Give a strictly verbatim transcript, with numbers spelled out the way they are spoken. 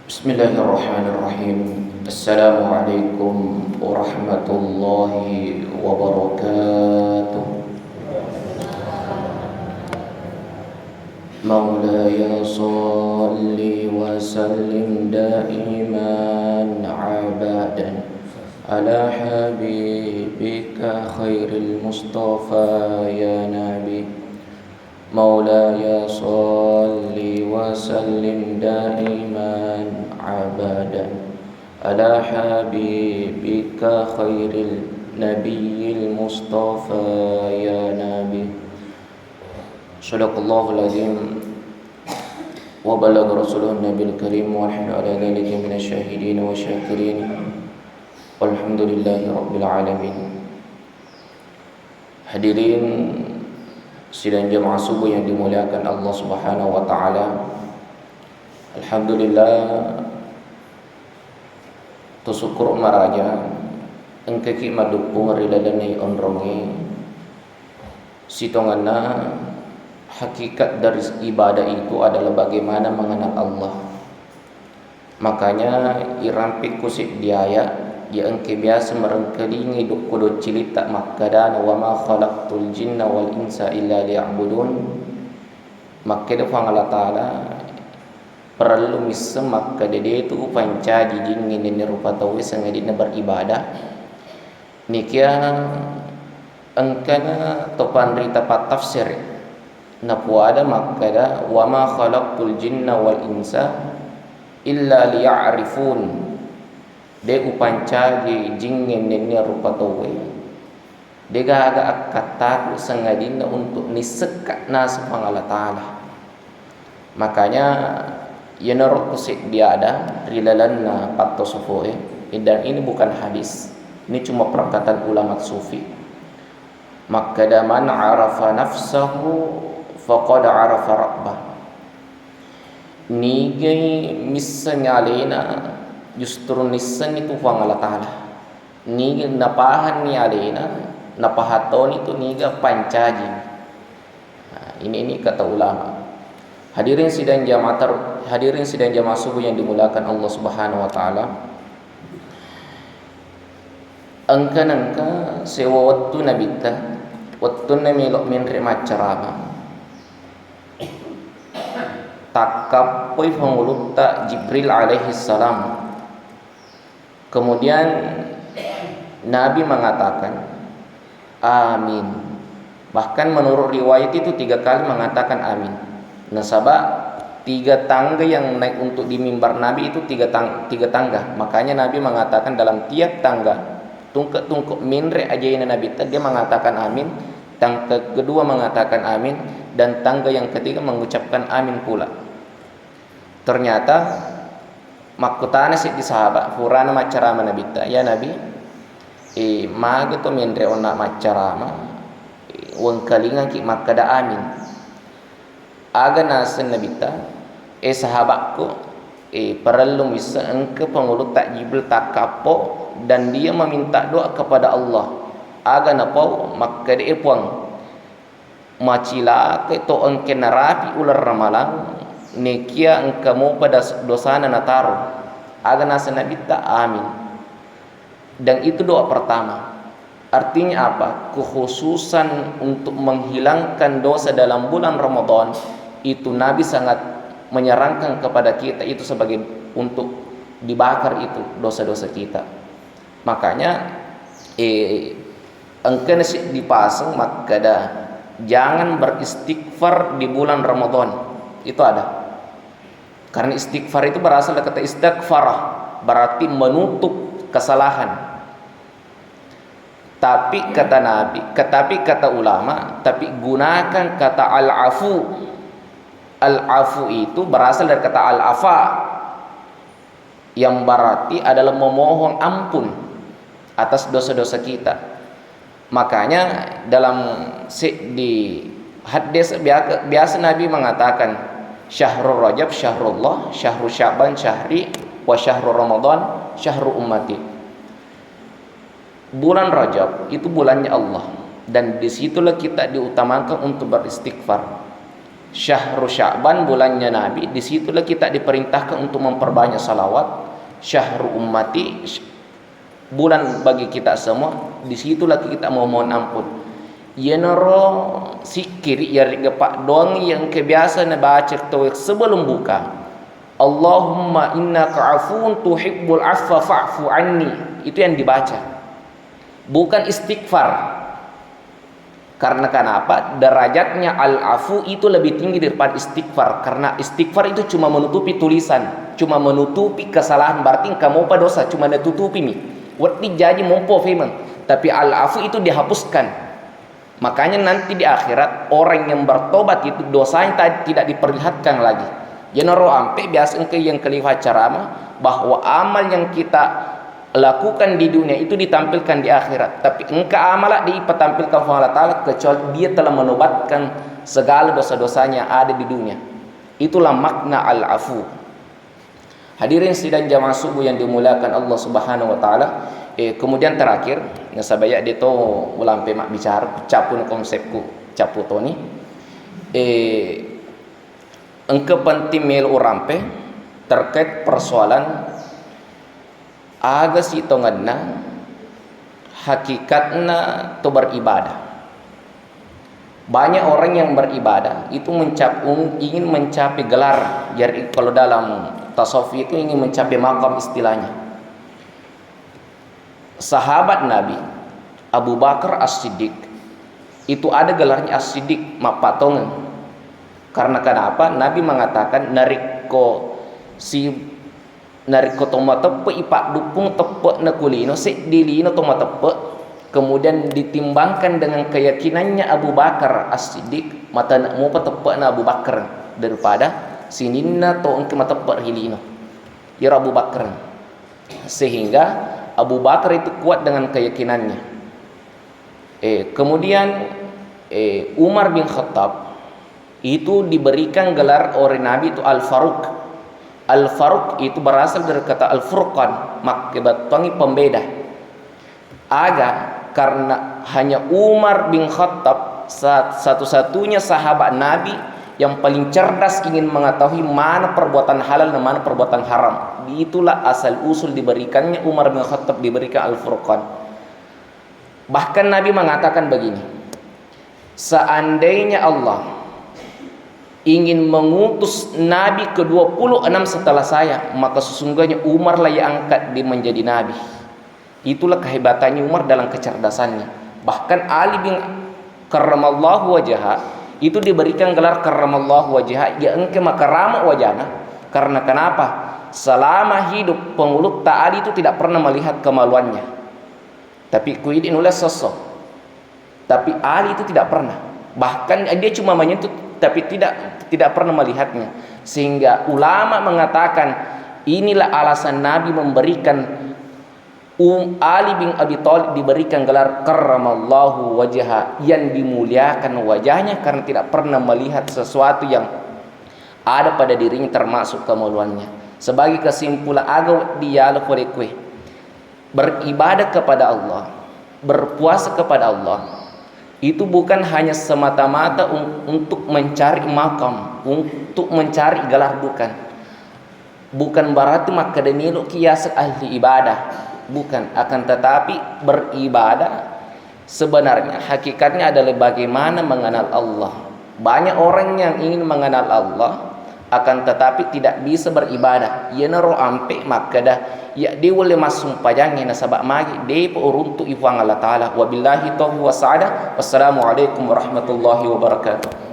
Bismillahirrahmanirrahim. Assalamualaikum warahmatullahi wabarakatuh. مولاي صل وسلم دائما أبدا على حبيبك خير المصطفى يا نبي. مولاي صل وسلم دائما أبدا على حبيبك خير النبي المصطفى يا نبي. صدق الله العظيم وبلغ رسوله النبي الكريم ونحن على ذلك من الشاهدين والشاكرين والحمد لله رب العالمين. Hadirin sidang jamaah subuh yang dimuliakan Allah Subhanahu wa Ta'ala, alhamdulillah, to syukur maraja engkaki maduppung ri lalenna onrongnge. Sitongenna hakikat dari ibadah itu adalah bagaimana mengenal Allah. Makanya irampekko seddi ayat, ya engke biasa merengkalingi dokko doccilitta makkadana, "Wa ma khalaqtul jinna wal insa illa liya'budun." Makkeda Puang Allah Ta'ala, parellu misseng makkeda de tu upancaji jingnge nennia rupa tauwe sangadinna beribadah. Nikia engkana to panrita pattafsir napuada makkeda, "Wa ma khalaqtul jinna wal insa illa liya'rifun." De upancaji jingnge nennia rupa tauwe. Degaga akkattaku sangadinna untuk nissekka naseng Puang Allah Ta'ala. Makanya, iyanaro ko seddi ada ri lalenna pattosofoe, dan ini bukan hadis, ini cuma perkataan ulama sufi. Makkeda, "Man arafa nafsahu faqad arafa rabbah." Nigai missengi alena, justru nissenni tu Puang Allah Ta'ala. Niga napahanni alena, napahang toni tu niga pancaji. Nah, ini, ini kata ulama. Hadirin sidang jamaah ter-, hadirin sidang jamaah subuh yang dimuliakan Allah Subhanahu wa Ta'ala. Engka nengka sewa wettu Nabitta, wettunna melo menre maccarama. Takkappoi pangulutta Jibril alaihi salam. Kemudian Nabi mengatakan, "Amin." Bahkan menurut riwayat itu tiga kali mengatakan, "Amin." Nasaba tiga tangga yang naik untuk di mimbar Nabi itu tiga tang-, tiga tangga. Makanya Nabi mengatakan dalam tiap tangga, tungke-tungke menre ajaina Nabi, dia mengatakan, "Amin." Tangga kedua mengatakan, "Amin." Dan tangga yang ketiga mengucapkan, "Amin," pula. Ternyata makkutana seddi sahabat, purana maccarama Nabitta, "Ya Nabi, eh, maga to menre onna maccarama, eh, wengkalingaki makkeda amin." Aga naseng Nabitta, "Eh, sahabatku, eh, parellu misseng engka pangulutta Jibril takkappo dan dia meminta doa kepada Allah. Aga napau? Makkeda, eh, Puang, macilakai to engke narapi uleng ramalang, nekia engka mopa das-, dosana nataro." Aga naseng Nabitta, "Amin." Dan itu doa pertama. Artinya apa? Kekhususan untuk menghilangkan dosa dalam bulan Ramadan itu Nabi sangat menyarankan kepada kita itu sebagai untuk dibakar itu dosa-dosa kita. Makanya, eh, engkana si dipaseng makkeda, "Jangan beristighfar di bulan Ramadan." Itu ada. Karena istighfar itu berasal dari kata istighfarah, berarti menutup kesalahan. Tapi kata Nabi, tetapi kata ulama, tapi gunakan kata al-afu. Al-afu itu berasal dari kata al-afa, yang berarti adalah memohon ampun atas dosa-dosa kita. Makanya dalam se-, di hadis bia-, biasa Nabi mengatakan, "Syahrul Rajab syahrullah, syahru Sya'ban syahri, wa syahru Ramadan syahru ummati." Bulan Rajab itu bulannya Allah, dan disitulah kita diutamakan untuk beristighfar. Syahru Sya'ban, bulannya Nabi, disitulah kita diperintahkan untuk memperbanyak salawat. Syahru ummati, bulan bagi kita semua, disitulah kita memohon ampun. Iyanaro sikkiri, iyarega paddoang yang kebiasa nabaca tau sebelum buka. "Allahumma innaka afuwun tuhibbul afwa fa'fu anni." Itu yang dibaca. Bukan istighfar. Karena kenapa? Derajatnya al-afu itu lebih tinggi daripada istighfar. Karena istighfar itu cuma menutupi tulisan, cuma menutupi kesalahan. Berarti engka mopa dosa, cuma natutupimi. Wedding jaji mompo femeng. Tapi al-afu itu dihapuskan. Makanya nanti di akhirat, orang yang bertobat itu dosanya ta-, tidak diperlihatkan lagi. Iyanaro ampe biasa engka yang khalifa ceramah bahwa amal yang kita lakukan di dunia itu ditampilkan di akhirat. Tapi engka amala dipatampilkan Puang Allah Ta'ala kecuali dia telah menobatkan segala dosa-dosanya ada di dunia. Itulah makna al-afu. Hadirin sidang jamaah subuh yang dimuliakan Allah Subhanahu wa Ta'ala. Eh, kemudian terakhir, nasaba ya de to ulampe mabbicara, cappu na konsepku, cappu toni. Eh, engka penting melo urampe terkait persoalan aga sitongenna hakikatna to beribadah. Banyak orang yang beribadah itu mencap-, um, ingin mencapai gelar. Jadi kalau dalam tasawuf itu ingin mencapai makam istilahnya. Sahabat Nabi, Abu Bakar As-Siddiq, itu ada gelarnya As-Siddiq, mappatongeng. Karena kenapa? Nabi mengatakan, narekko si Narekko to mateppe'i padduppung teppe'na ku lino, seddi lino to mateppe', kemudian ditimbangkan dengan keyakinannya Abu Bakar As-Siddiq, matane' mopa teppe'na Abu Bakar daripada sininna to engka mateppe' ri lino. Iyaro Abu Bakar. Sehingga Abu Bakar itu kuat dengan keyakinannya. Eh, kemudian, eh, Umar bin Khattab itu diberikan gelar oleh Nabi itu Al-Faruq. Al-Faruq itu berasal dari kata Al-Furqan, makkebettuangngi pembeda. Aga, karena hanya Umar bin Khattab, sa-, satu-satunya sahabat Nabi yang paling cerdas ingin mengetahui mana perbuatan halal dan mana perbuatan haram. Itulah asal usul diberikannya Umar bin Khattab diberikan Al-Furqan. Bahkan Nabi mengatakan begini, "Seandainya Allah ingin mengutus nabi kedua puluh enam setelah saya, maka sesungguhnya Umarlah yang angkat dia menjadi nabi." Itulah kehebatannya Umar dalam kecerdasannya. Bahkan Ali bin karramallahu wajhah itu diberikan gelar karramallahu wajhah, ya engka makarama wajana. Karena kenapa? Selama hidup pengulutta Ali itu tidak pernah melihat kemaluannya. Tapi ku idi nulle esso. Tapi Ali itu tidak pernah. Bahkan dia cuma menyentuh, tapi tidak, tidak pernah melihatnya. Sehingga ulama mengatakan, inilah alasan Nabi memberikan, um, Ali bin Abi Thalib diberikan gelar karramallahu wajhah, yang dimuliakan wajahnya karena tidak pernah melihat sesuatu yang ada pada dirinya termasuk kemaluannya. Sebagai kesimpulan, aga wedding yala pole kue. Beribadah kepada Allah, berpuasa kepada Allah, itu bukan hanya semata-mata un-, untuk mencari makam, untuk mencari gelar, bukan. Bukan berarti makkeda meloki yaseng ahli ibadah, bukan. Akan tetapi beribadah sebenarnya hakikatnya adalah bagaimana mengenal Allah. Banyak orang yang ingin mengenal Allah, akan tetapi tidak bisa beribadah. Iyanaro ampe makkeda, "Iya de ulle massumpajangnge nasaba magi depa uruntu'i Puang Allah Ta'ala." Wabillahi taufiq wassa'adah. Wassalamualaikum warahmatullahi wabarakatuh.